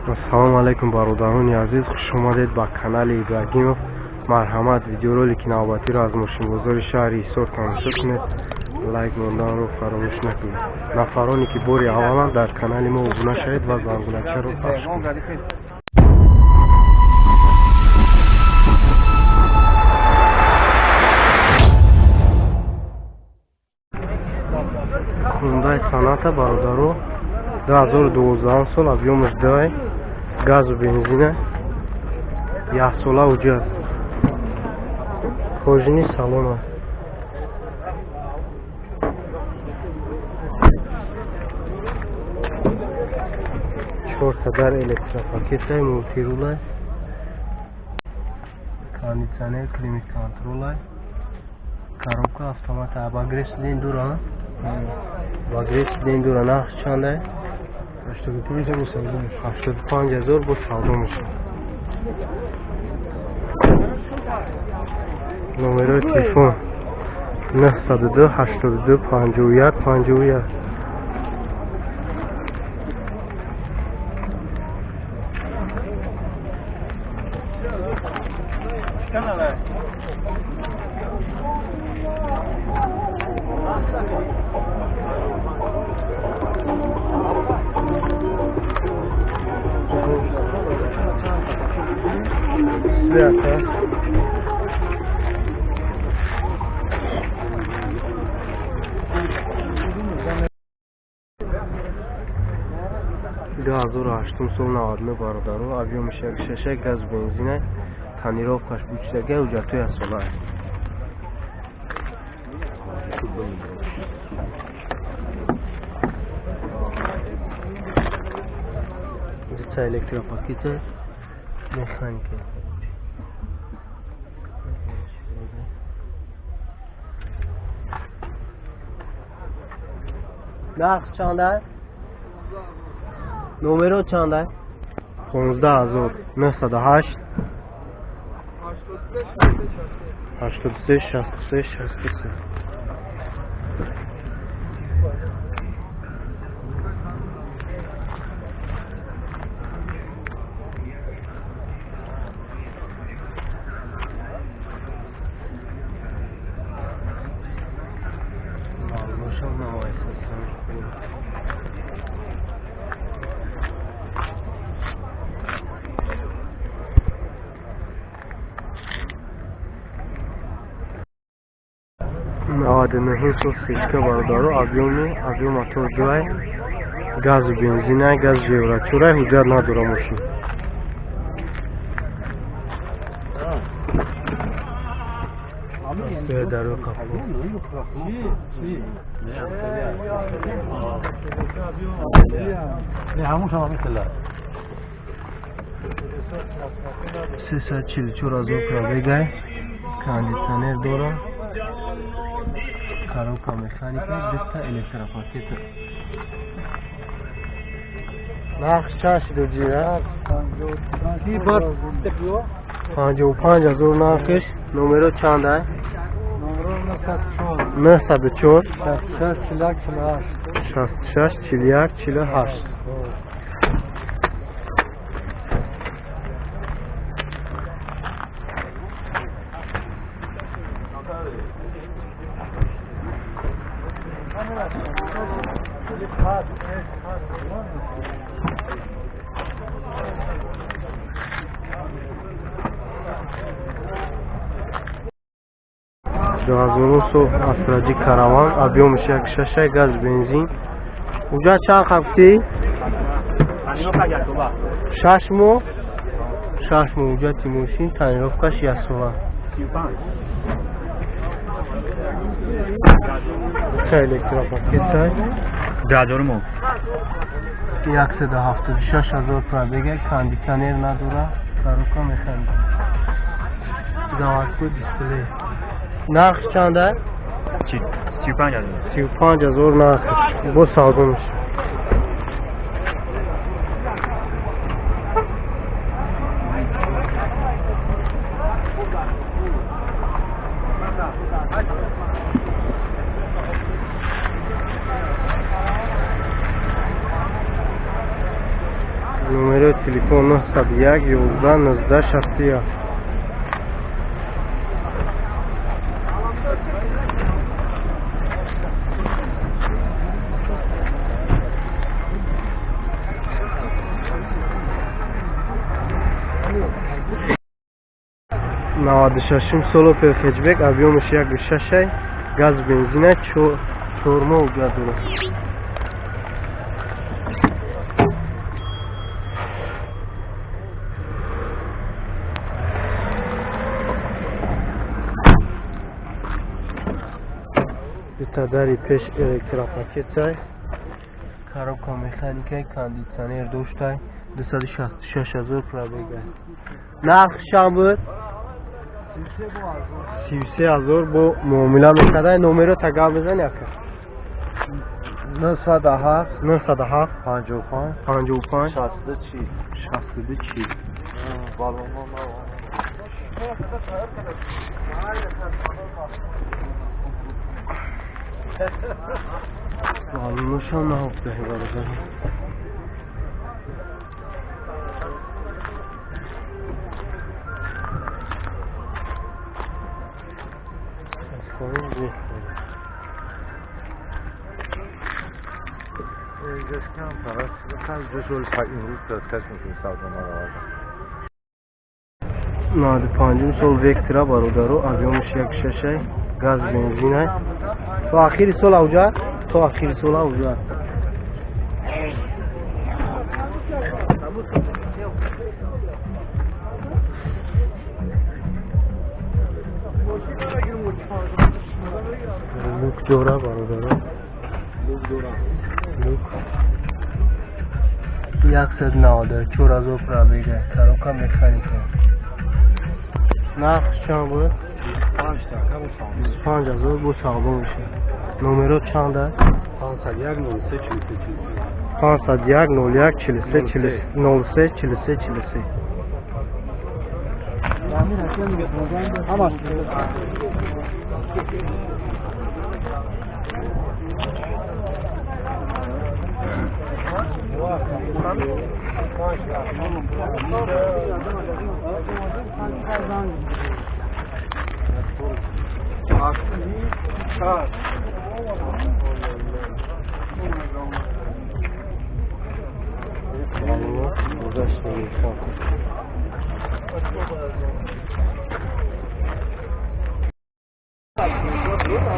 Ассалому алайкум, бародарони азиз, хуш омадед ба канали Ибрагимов. Марҳамат, видеоролики навбатиро аз мошинбозори шаҳри Ҳисор тамошо кунед. Лайк монданро фаромӯш накунед. Нафароне ки бори авваланд дар канали мо обуна шавед ва зангулакчаро пахш кунед. Хундай Соната, бародаро, 2012 сол, объёмаш 2, газу бензина, яксола уҷа, кожини салона. Чорта дар электропакетай, мултирулай, кондитсионер, климат контролай, коробка автомат, обогрев сидень дура, обогрев сидень дура. Нарх чандай? 85 ҳазор бо савдо мешавад. Номерои телефон 902 82 51 51. Свята. Ду ҳазору ҳаштум сол навадну, бародаро, объёмаш як шаша, газ бензина, тонировкаш бучидага, ҳуҷҷатҳои яксола аст. Дута электропакета, механика. Нарх чанд? Номеро чанд? 15 908 83 63 63. Наваду нӯҳум сол сечка, бародаро, объёми объём мотор дуай, газу бензина, газ еврочорай, ҳуҷҷат надора мошин. Даро қапо. 344 000 пробегай, кондитсионер дора, коробка механика, дута электропакета. Нарх чанд шуд, ҷира? 55 000 нархиш. Номеро чанд ай? 904 66 41 48. 2000 сол Астра Ҷи Караван, объёмаш як шаша, газ бензин. Уҷа чанд қабти? 6 моҳ, 6 моҳ ҳуҷҷати мошин, тонировкаш яксола. Электропакетай. 176 000 пробега, кондитсионер надора, коробка механика, заводской дисплей. Нарх чанда? 35 000. 35 000 нархш, бо савдо мешавад. Номерои телефон 901 11 19 61. 96 сол Опел хэтчбек, объёмаш 1,6, газ бензина, 4 моҳ ҳуҷҷат дорад. Дута дари пеш электропакетай, коробка механикай, кондитсионер доштай, 266 ҳазор пробега. Нарх чанд буд? 33 ҳазор бо муомила мекарда. Номеро тагав бизан яка. 907 907 55 55 62 62 40. Балоно балоношам наҳуфтаҳи бародар. Наваду панҷум сол Вектра бародаро, объёмаш 1,6, газ бензина. То ахири сол авҷа, то ахири сол авҷа. Люк дора бародаро. Люк. 194 ҳазор пробега, коробка механика. Нарх чанд буд? 25 ҳазор бо савдо мешавад. Номеро чанд аст? 501 03 43 501 01 43 03 43 43.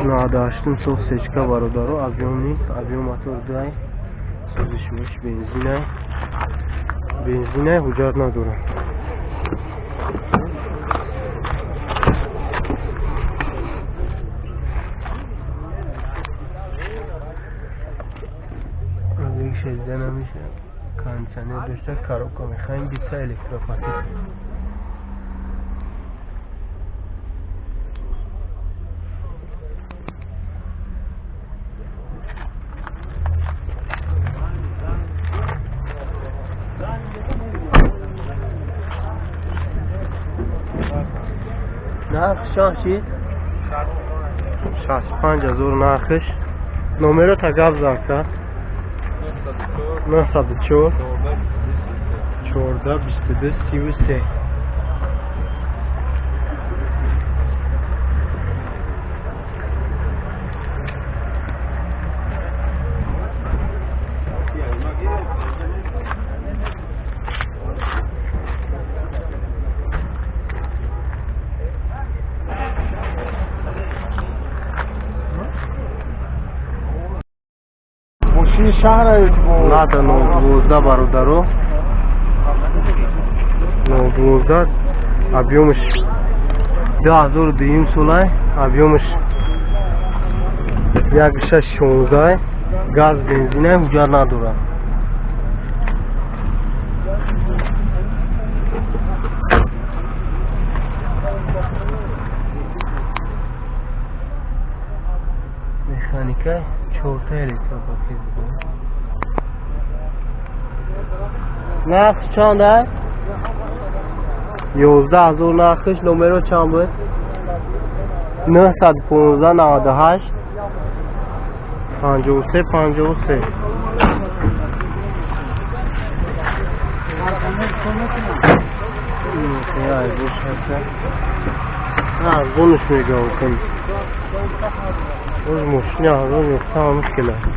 Наваду сол сечка бародаро, объём нест, объём мотор дай, сӯзишмеш бензина, бензина ҳуҷҷат надорад. Шезда намеша, кондитсионер дошта, коробка механика, бита электропакет. Нарх чанд шид? 65 ҳазор нархш. Номеро тагав зака. 904 14 22 33. Лада 012 бародаро, 012, объёмаш 2002 солай, объёмаш 1,616, газ бензина, ҳуҷҷат надорад. Механика, чорта электропакет. Нарх чанд аст? 11 ҳазор нархш. Номеро чанд буд? 915 98 53 53. Арзонш мегӯям кун. Боз мошини арзон ёфтан мушкил аст.